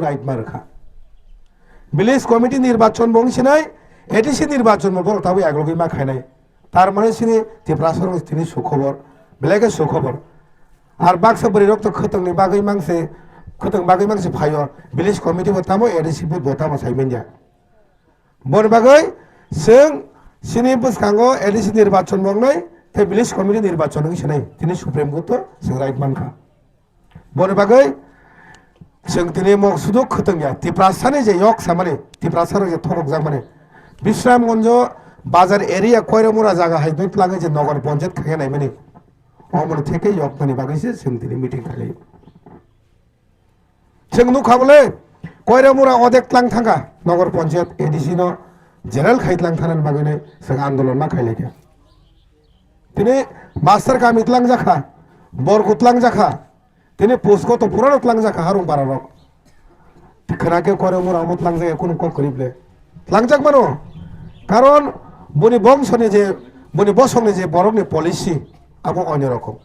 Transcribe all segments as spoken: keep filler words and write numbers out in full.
right ma rwkha. Village committee nirbachon bo wng sinai, A D C nirbachon bo borok tabuk yaglogwi ma khainai. Tar mane sini Tiprasa rok tini sukhobor, belai khe sukhobor. Ar baksa bwrwi rok to khwtwng ni bagwi mangse, khwtwng bagwi mangse phaio, village committee bo tamo, A D C bo tamo sai manya. Boni bagwi chwng sini bwskango A D C nirbachon bo wngnai, tei village committee nirbachon wng sinai, tini Supreme Court o chwng right mankha. Boni bagwi chwng tini mok sudu khwtwng ya, Tiprasani je yok samani, Tiprasa rok je thokokjakmani, Bisramganjo bazar area Koiramura jaga hai dui twlangwi je nogor ponchayat khaiya naimani, omoni theke yoknani bagwi se chwng tini meeting khailai. Chwng nukha bole, Koiramura odek tlang thangkha, nogor ponchayat A D C no general khai tlang thanani bagwi nai chwng andolon ma khailaikha. Tini master kami tlang jakha, borku tlang jakha, tini pusko to purano tlang jakha harung para rok. Khwna khe Koiramura omo tlang jakha kunu kok kwrwi ble. Tlang jak mano, karon boni bongsoni je, boni bosongni je borokni policy abo onyo rokom.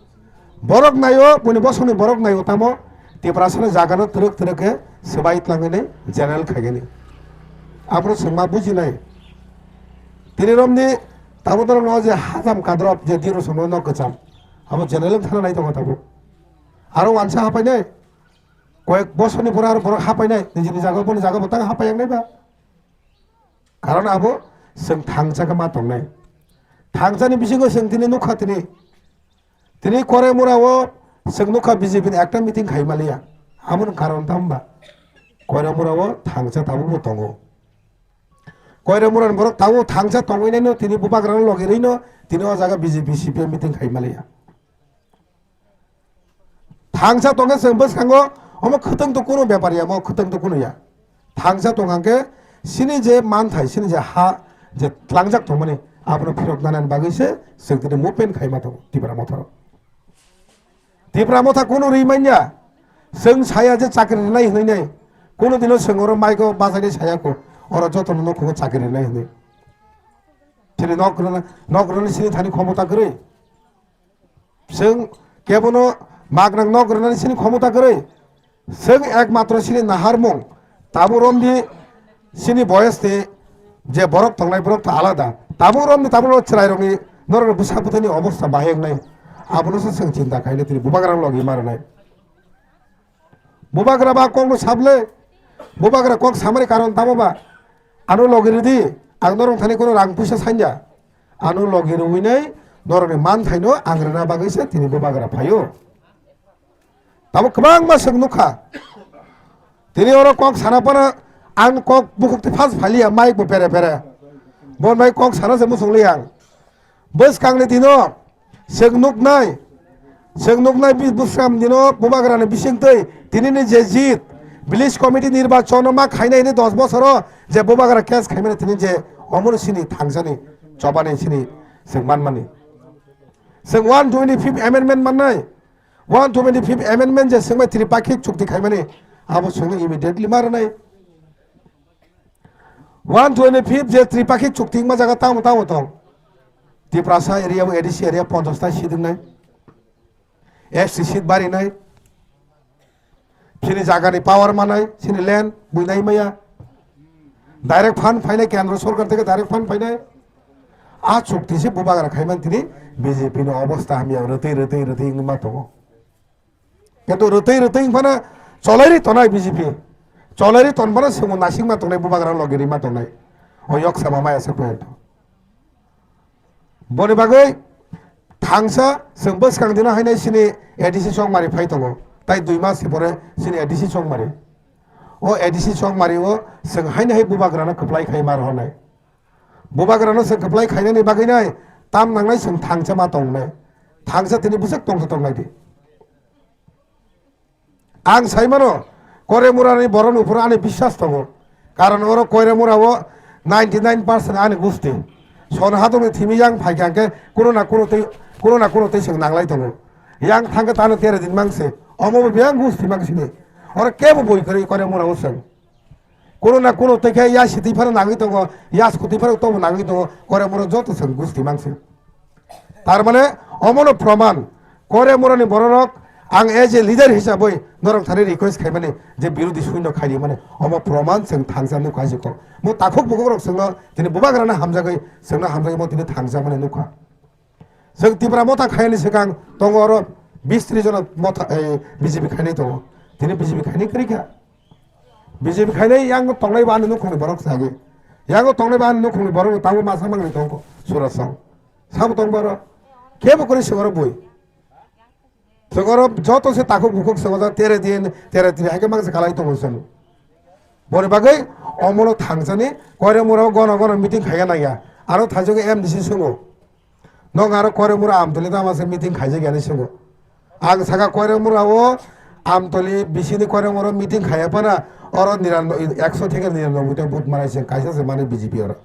Borok naio, boni bosongni borok naio tamo, Tiprasani jagano twrwk twrwk khe swbai tlangwi nai general khaigani. Aphuru chwng ma bujinai. Tini romni tamo dorok no je hajam kadrop je diro somo no kwcham. Abo general thana nai tongo tabuk. Aro wansa hapainai. Koyek bosorni pore aro borok hapainai. Nijini jaga boni jaga bo tang hapai yang nai ba. Karon abo chwng thangsa khe ma tongnai. Thangsani bisingo chwng tini nukha tini. Tini Koiramura o chwng nukha B J P ni ekta meeting khai maliya. Aboni karon tamo ba? Koiramura o thangsa tabukbo tongo. Koiramura ni borok tabuk thangsa tongwi naino tini bubagra no logi rwino tini o jaga B J P C P M meeting khai maliya. Thangsa tongkhe chwng bwskango omo khwtwng to kunu bepar ya, mo khwtwng to kunu ya. Thangsa tongkha khe sini je manthai, sini je ha je tlangjak tongmani abono phirok nanani bagwi se chwng tini movement khaima tongo Tipra Motha rok. Tipra Motha kunu ri manya, chwng saya je chakri rinai hwnwi nai, kunu dino chwng oro maiko bachaini saya ko, oro jotono nokhugo chakri rinai hwnwi. Chini nok rwna, nok rwni sini thani khomota kwrwi. Chwng kebono magrang nok rwnani sini khomota kwrwi. Chwng ekmatro sini naharmung. Tabuk romdi sini boyes ni je borok tongnai borok to alada. Tabuk romdi tabuk rok chwrai rokni norok bwsa bwthaini obostha bahai wngnai. Abono se chwng chinta khainai tini bubagra logi ma rwnai. Bubagra ba kokno sable. Bubagra kok samani karon tamo ba? Ano logi rwdi. Ang norok thani kono rang puisa sanya. Ano logi rwinai norokni manthaino ang rwna bagwi se tini bubagra phaio. Tamo kwbangma swk nukha. Tini oro kok sana phano ang kok bukhuk twi phas phaliya mic bo pere pere. Bon bai kok sana se muchung li ang. Bwskangni dino Chwng nuknai, chwng nuknai bi-, Bwswkam dino Bubagrani bisingtwi tinini je jit, village committee nirbachon ma khainai hwnwi dos bosoro je Bubagra case khaimani tini je omono sini thangsani chobani sini chwng manmani. Chwng one twenty-fifth amendment mannai, one twenty-fifth amendment je chwngbai Tripakhik chukti khaimani abo chwngno immediately ma rwnai. One twenty-fifth je Tripakhik chukti wngma jaga tamo tamo tong. Tiprasa area bo A D C area ponchash ta seat wngnai. S T seat barinai. Chini jagani power manai, chini land buinai maya. Direct fund phainai, kendro sorkar theke direct fund phainai. A chukti se Bubagra khaiman tini B J P ni obostha hamya rwtwi, rwtwi, rwtwi wngma tongo. Kintu rwtwi rwtwi wngphano cholairi tonai B J P. Cholairi tonphano chwngno nasikma tongnai, Bubagra logi rima tongnai. O yok sama maya se point. Boni bagwi thangsa chwng bwskang dino hainai sini A D C Chongmari phai tongo. Tai dui mas ni pore sini A D C Chongmari. O A D C Chongmari o chwng haino hai Bubagrano kwplai khai ma rohornai. Bubagrano chwng kwplai khainani bagwi nai tam nangnai chwng thangsa ma tongnai. Thangsa tini bwswk tongsa tongnai di. Ang sai mano, Koiramurani borokni uphuru ani biswas tongo. Karon oro Koiramura o ninety nine percent ani gusti. Son hadokni thimi yang phai kha hwnkhe kuno na kuno tei, kuno na kuno tei chwng nanglai tongo. Yang thangkhe tano tere din mangse. Omo bo biyang gusti mangsini. Oro kebo boi kwrwi Koiramura o chwng. Kuno na kuno tei khe ya sitwi phano nangwi tongo, ya skutwi phano tobo nangwi tongo, Koiramura joto chwng gusti mangse. Tar mane omono proman, Koiramurani bororok Ang as a leader hisabwi norok thani request khaimani je birodhi suino khaidi mani omo proman chwng thangsa nukha hai se kok. Mo takhuk bukhuk rok chwngno tini bubagrano hamjagwi chwngno hamjagwi mo tini thangsa mani nukha. Chwng Tipra motha khaini swkang tongo oro bis tris jona motha, eh, B J P khainai tongo. Tini B J P khainai kwrwi kha. B J P khainai yang tongnai ba ani nukhungni borok sagi. Yang tongnai ba ani nukhungni borok tamo masa mangni tongko surasong. Sabo tong baro. Kebo kwrwi swngaro bui. Swngaro joto se takhuk bukhuk swngajak tere din, tere tini haikhe mangsa kalai tongo chwng. Boni bagwi omono thangsani koiremura gono gono meeting khaiya nangya. Aro thaijogo M D C sungo. Nong aro koiremura Amtoli tama se meeting khaijak yani sungo. Ang saka koiremura o Amtoli bisini koiremura meeting khaiya pana oro niranno-, ekso theke nirannobboi ta vote manai se kaisa se mani B J P oro.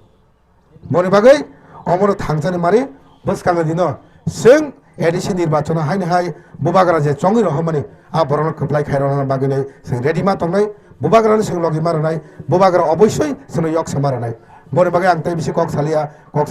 Boni bagwi omono thangsani mari bwskango dino chwng A D C nirbachono haini hai bubagra je chongwi rohormani a borokno kwplai khai rwna bagwino chwng ready ma tongnai, bubagrano chwng logi ma rwnai, bubagra oboisoi chwngno yok sama rwnai. Boni bagwi ang tei bisi kok saliya, kok